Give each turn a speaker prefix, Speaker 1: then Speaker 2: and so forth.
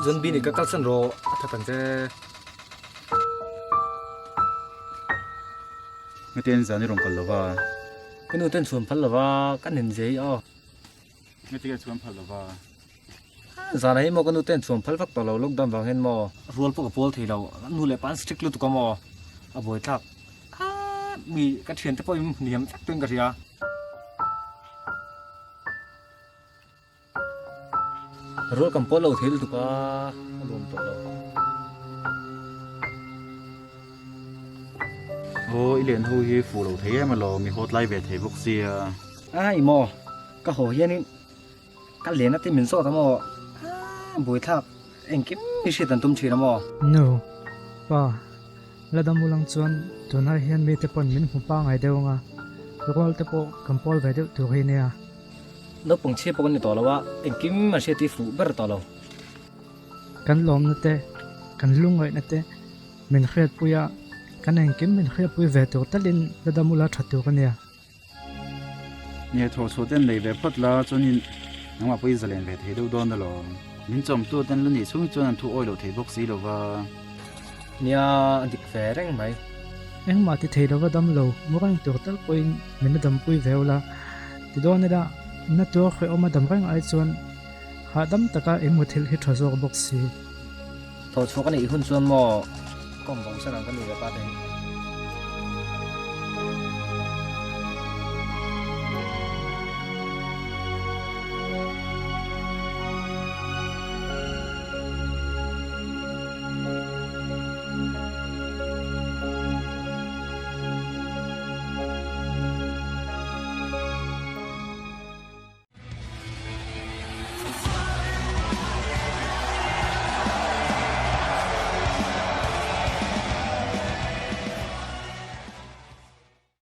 Speaker 1: John B nih ka kalsan rawh a that ang che.
Speaker 2: Ngatian zan i rawn kal lova.
Speaker 1: Ka nu ten chhuan phal lova ka nen ze hi aw.
Speaker 2: Ngatinge chhuan phal lova.
Speaker 1: Zan ah hi maw ka nu ten chhuan phal vak tawh lo lockdown vang hian maw. Rual pawh ka pawl thei lo nu leh pa an strict lutuk a maw a buai thlak mi ka thian te pawh in hniam vek tuin ka hria. Rual kan pawl lo thei lutuk a, a nuam tawh lo.
Speaker 2: Aw, i len ho hi fuh lo thei em alawm, i hawt lai ve thei bawk sia.
Speaker 1: Ai maw, ka haw hianin ka len ate min zawt a maw, buaithlak engkim hi hriat an tum thin a maw.
Speaker 3: Nu, pa, la dam ulang chuan tunah hian mite pawn min hmu pangai deuh anga, rual te pawh kan pawl ve deuh tur hi nia.
Speaker 1: Naupang chhia pawh kan ni tawh lo a, engkim an hriat hi fuh ber tawh lo.
Speaker 3: Kan lawmna te, kan lungngaihna te min hriatpui a, kan engkim min hriatpui ve tur talin la dam ula tha tur a nia.
Speaker 2: Nia thaw chhuah ten lei ve phawt la, chuanin nangmah pawh i zalen ve thei deuh dawn alawm. Min chawmtu ten la nih chhung hi chuan an thu awi loh thei bawk si lo va.
Speaker 1: Nia a dik ve reng mai.
Speaker 3: Engmah ti thei lova dam lo, mu reng tur tal pawhin min la dampui ve ula. Ti dawn ila, na tur hrehawm a dam reng ai chuan hahdam taka i mu thil hi tha zawk bawk si.
Speaker 1: Thaw chhuak a nih hun chuan maw kawm bo san ang ka nu leh pa te hi.